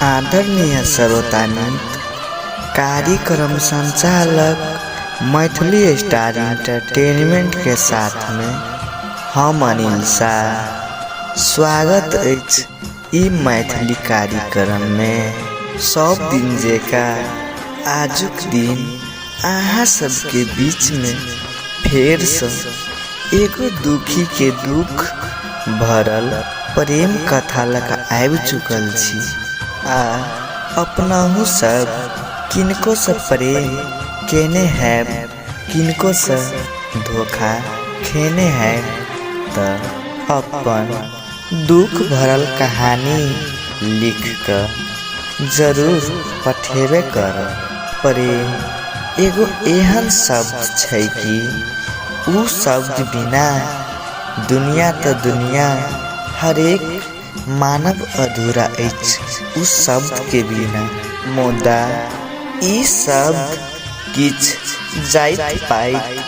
आदरणीय श्रोतामित्र, कार्यक्रम संचालक मैथिली स्टार इंटरटेनमेंट के साथ में हम अनिल शाह स्वागत अछि ई मैथिली कार्यक्रम में। सब दिन जेका आजुक दिन अहाँ सबके बीच में फेर से एगो दुखी के दुख भरल प्रेम कथा लऽ कऽ आबि चुकल छी। आ अपनहु सब किनको से प्रेम केने हैब, किनको से धोखा खेने हैब, तऽ अपन दुख भरल कहानी लिख कऽ जरूर पठेबे करब। प्रेम एगो एहन शब्द छै कि उ शब्द बिना दुनिया तऽ दुनिया हरेक मानव अधूरा अछि उ शब्दके बिना। मुदा ई शब्द किछु जाति पाति,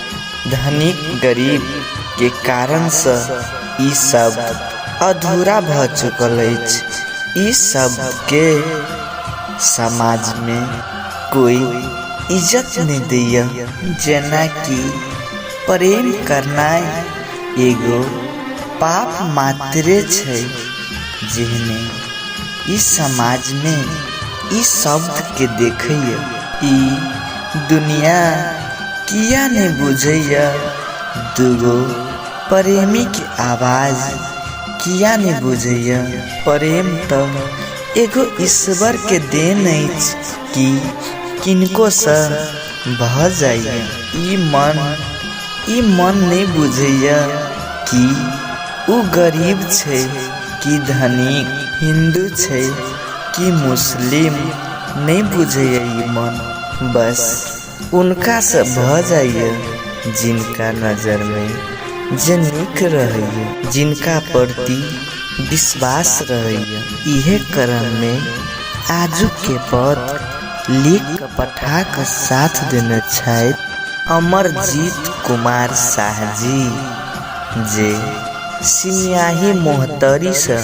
धनिक गरीबके कारणसँ ई शब्द अधूरा भऽ चुकल अछि। ई शब्दके समाजमे कोइ इज्जत नहि दैए। जेनाकि प्रेम करनाइ एगो पाप मात्रे छै, जेहने ई समाजमे ई शब्दके देखैए। ई दुनिया किया नहि बुझैए, दूगो प्रेमीके आवाज किया नहि बुझैए। प्रेम तऽ एगो ईश्वरके देन अछि कि किनकोसँ भऽ जाइए। ई मन नहि बुझैए कि ओ गरीब छै कि धनिक, हिन्दू छै कि मुस्लिम, नहि बुझैए ई मन। बस हुनकासँ भऽ जाइए जिनका नजरमे जे नीक रहैए, जिनका प्रति विश्वास रहैए। इहे क्रममे आजुके पत्र लिख कऽ पठा कऽ साथ देने छथि अमरजीत कुमार साह जी, जे सिमयाही मोहतरीसँ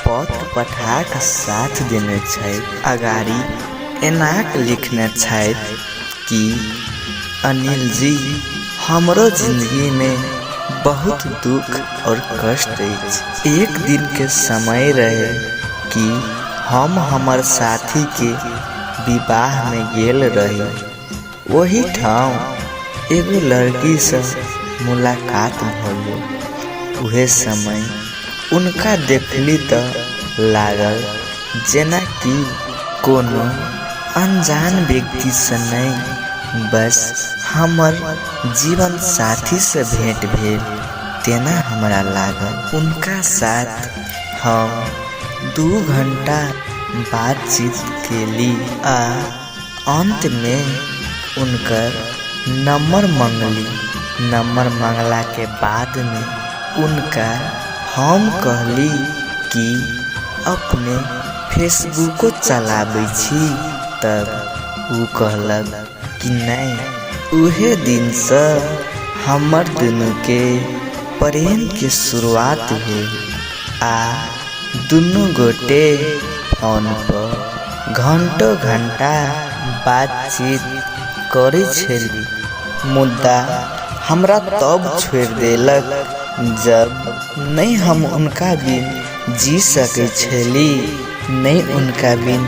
पत्र पठा कऽ साथ देने छथि। अगाड़ी एनाक लिखने छथि कि अनिल जी, हमरो जिन्दगीमे बहुत दुख आओर कष्ट अछि। एक दिनके समय रहै कि हम हमर साथीके विवाहमे गेल रही। ओही ठाम एगो लड़कीसँ मुलाकात भऽ गेल। उहे समय हुनका देखली तऽ लागल जेनाकि कोनो अनजान व्यक्तिसँ नहि, बस हमर जीवन साथीसँ भेँट भेल तेना हमरा लागल। हुनका साथ हम 2 घण्टा बातचीत केली आ अन्तमे हुनकर नम्बर मङ्गली। नम्बर मङ्गलाके बादमे हुनका हम कहली कि अपने फेसबुको चलाबै छी? तब ओ कहलक कि नहि। उहे दिनसँ हमर दुनूके प्रेमके शुरुआत भेल आ दुनू गोटे फोनपर घण्टो घण्टा बातचीत करै छली। मुदा हमरा तब छोड़ि देलक जब नहि हम हुनका बिन जी सकै छली, नहि हुनका बिन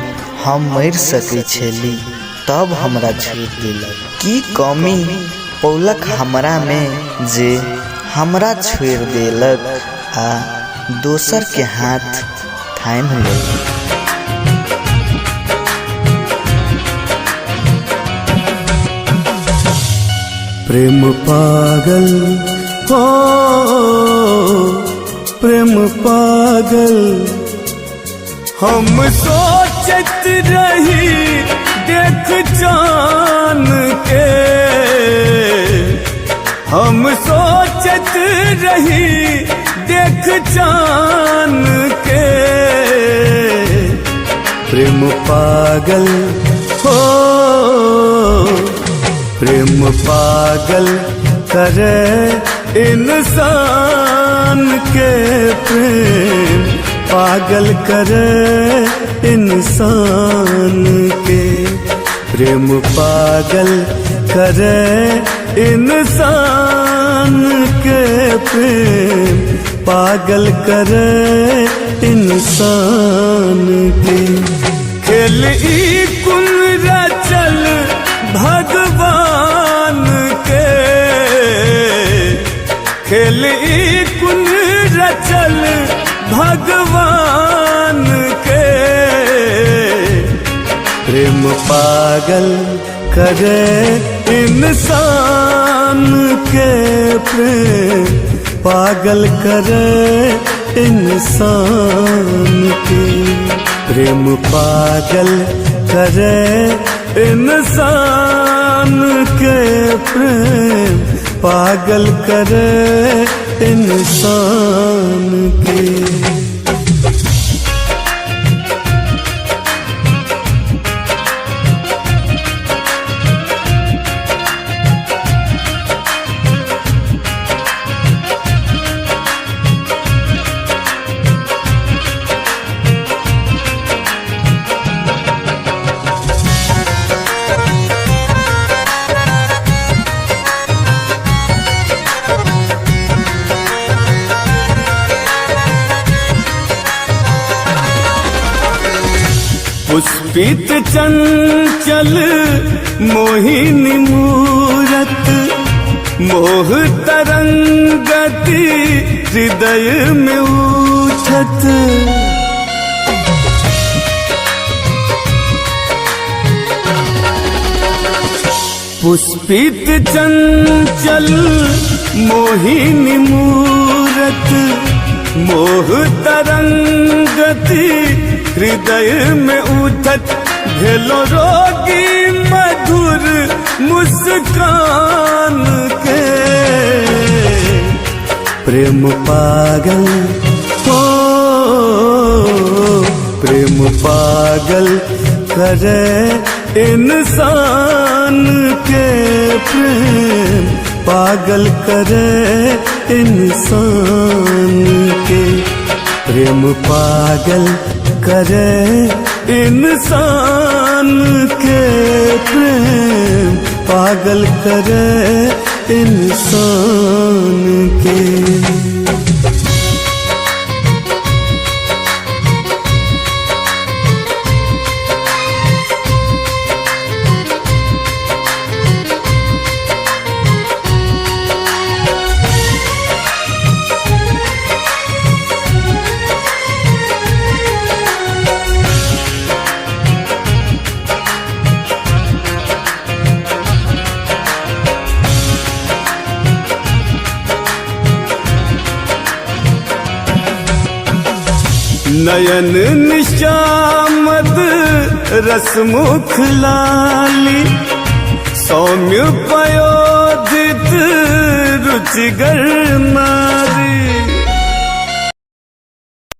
हम मरि सकै छली, तब हमरा छोड़ि देलक। की कमी पौलक हमरामे जे हमरा छोड़ि देलक आ दोसरके हाथ थामि लेलक? प्रेम पागल हो, प्रेम पागल। हम सोचत रही देख चान के, हम सोचत रही देख चान के। प्रेम पागल हो, प्रेम पागल करे इंसान के। प्रेम पागल। पागल करे इंसान के, प्रेम पागल करे इंसान के, प्रेम पागल करे इंसान के। खेल ई कुन रचल भगवान के, खेल ई कुन रचल भगवान के, प्रेम पागल करे इंसान के, प्रेम पागल करे इंसान के, प्रेम पागल करे इंसान के, प्रेम पागल करे इंसान के। पुष्पित चंचल मोहिनी मूरत, मोह तरंगति हृदय में उठत। पुष्पित चंचल मोहिनी मूरत, मोह तरंगति हृदय में उठत। भेलो रोगी मधुर मुस्कान के, प्रेम पागल हो, प्रेम पागल करे इंसान के, प्रेम पागल करे इंसान के, प्रेम पागल करे इंसान के, प्रेम पागल करे इंसान के। नयन निशामद रसमुख लाली, सौम्य पयोदित रुचिगर